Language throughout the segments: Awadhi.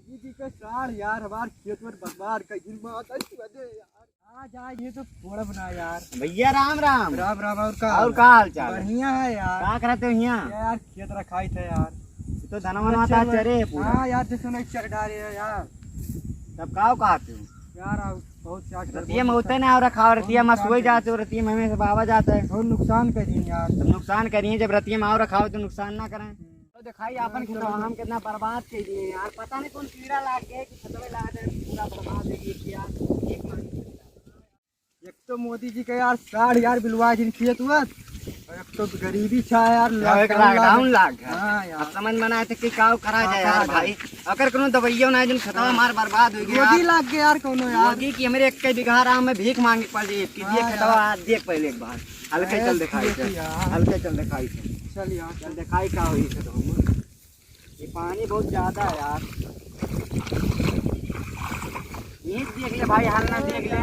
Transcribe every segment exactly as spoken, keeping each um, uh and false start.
जी का सार यार, हमार खेत में बर्बाद कर दिन, माता जी बने यार। आ जा, ये तो फोड़ब ना यार। भैया राम राम। राम राम, और का और हाल? का हाल चाल है? बढ़िया है यार। का करत हो हियाँ? ये यार खेत रखाई थे यार। ये तो धनवा अच्छा माता बा-, चरे है पूरा। हाँ यार, जैसे नहीं चर डारे है यार। तब का कहत हो? यार, अब बहुत क्या कर, रतिया बहुत में होते ना और रखाओ, रतिया में बहुत सोई नुकसान जाते हो, रतिया में हमें से बाबा जाता है। बहुत नुकसान कर दिए यार। तब नुकसान करिए, जब रतिया में आओ रखाओ तो नुकसान ना करें। तो दिखाई आपन खेतवा हम कितना बर्बाद कर दिए यार, पता नहीं कौन कीड़ा लाग गए कि खेतवा लाग गए, पूरा बर्बाद है ये क्या। एक तो मोदी जी के यार साढ़ यार बिलवा जिन खेत हुआ, और एक तो गरीबी छा यार, यार, एक lockdown lockdown लाग लाग गया। हाँ यार। अब समझ में ना आए तो कि का करा का जाए करा यार जाए? भाई, अगर कोनो दवाइयों ना जिन खेतवा हाँ। हमार बर्बाद हो गया रोगी यार। लाग गया यार कोनो यार। रोगी की हमरे एक बीघा राम में भीख मांगे पड़ रही है, कि हाँ ये खेतवा यार। आज देख पहले एक बार। हल्के अरे चल दिखाई ठीक से। है यार। हल्के चल दिखाई से। चल यार, चल चल। दिखाई का होई से तो हम। ये पानी बहुत ज्यादा है यार। ये देख ले भाई, हाल ना देख ले।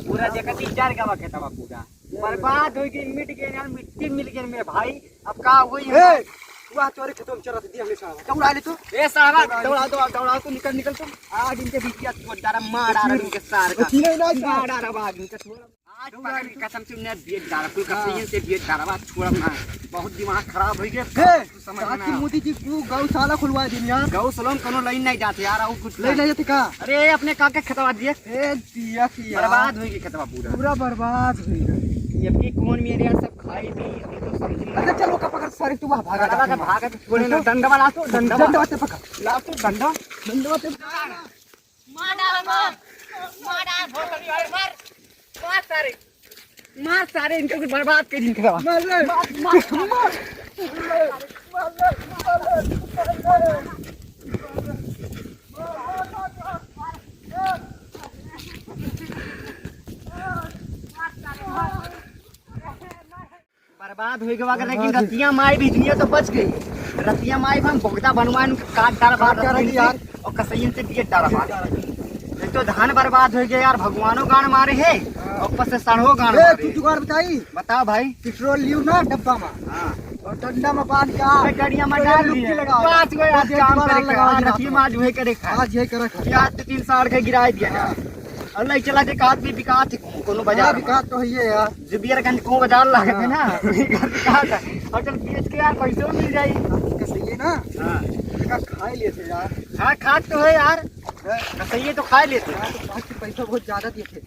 पूरा जगह तीन चार का खेतवा पूरा बर्बाद हो गई, मिट गए यार, मिट्टी मिल गई मेरे भाई। अब का हुई? ए, तू आ तोरे खेतवा में चरत दिया हमने साहब। दौड़ा ले तू। ए साहब, दौड़ा दो, दौड़ा तू, निकल, निकल तू। आज इनके बीच में तू डारा मार डारा इनके सार का। ओ, चीने ना, मार डारा बाग इनके छोड़। आज पकड़ के कसम से उन्हें बेच डाला, कुल हाँ। कसम से बेच डाला, बात छोड़ब ना। बहुत दिमाग खराब हो गया, हे, कुछ समझ में ना काकी आओ। मोदी जी क्यों गौशाला खुलवा दिन यार? गौशाला में कोनो लाइन नहीं जाते यार, और कुछ ले नहीं जाते का? अरे, अपने काका खेतवा दिए। ए, दिया की यार। बर्बाद होई गई खेतवा पूरा। पूरा बर्बाद होई गई। ये भी कौन मेरे यार, सब खाई भी, हम तो समझ में अच्छा, चल, ओका पकड़, सारे तू वहाँ भागा, भागा, भागा। भागा, छोड़े ना, डंडा वाला तो, डंडा डंडा वाला। वाते पकड़। ला तो डंडा। डंडा वाते पकड़। मार डाल, मार। मार डाल, भोसड़ी वाले, मार। मार सारे। मार सारे, इनके कुछ बर्बाद कर इनके साथ। मार ले। मार, मार, मार। बर्बाद हो गवा, लेकिन बर्बाद। रतिया माई भी दुनिया तो बच गई। रतिया माई हम बोगदा बनवाए, उनके काट डाला बाहर का रतिया यार? और कसैयन से बियत डाला बाहर। एक तो धान बर्बाद हो गया यार, भगवानो गान मारे है हाँ। और ऊपर से सड़हो गान ए, मारे तू है। जुगाड़ बताई? बताओ भाई। पेट्रोल लियो ना डब्बा में हाँ। और डंडा में बांध के आ। अरे, गड़िया में कोई डाल लुक्की दिए। लगा। बस वही आज कोई काम दुबारा करे लगा का, आज दिया। रतिया में आज वही करे का। आज यही करे का। ये आज तो तीन साल के गिराए दिया ना। हाँ। और ले चला जे कात भी बिकात है, कोनो बाजार हाँ, में। बिकात तो है ये यार। जो बियरगंज को बाजार लागत है ना, हाँ। वही घर बिकात है। और चल बेच के यार पैसे भी मिल जाई। हाँ, इसका सही है ना? हाँ। इसका खा ही लेते यार। हाँ, खात तो है यार। हाँ। सही है तो खा लेते। हाँ, तो बाकी पैसा बहुत ज्यादा दिए थे।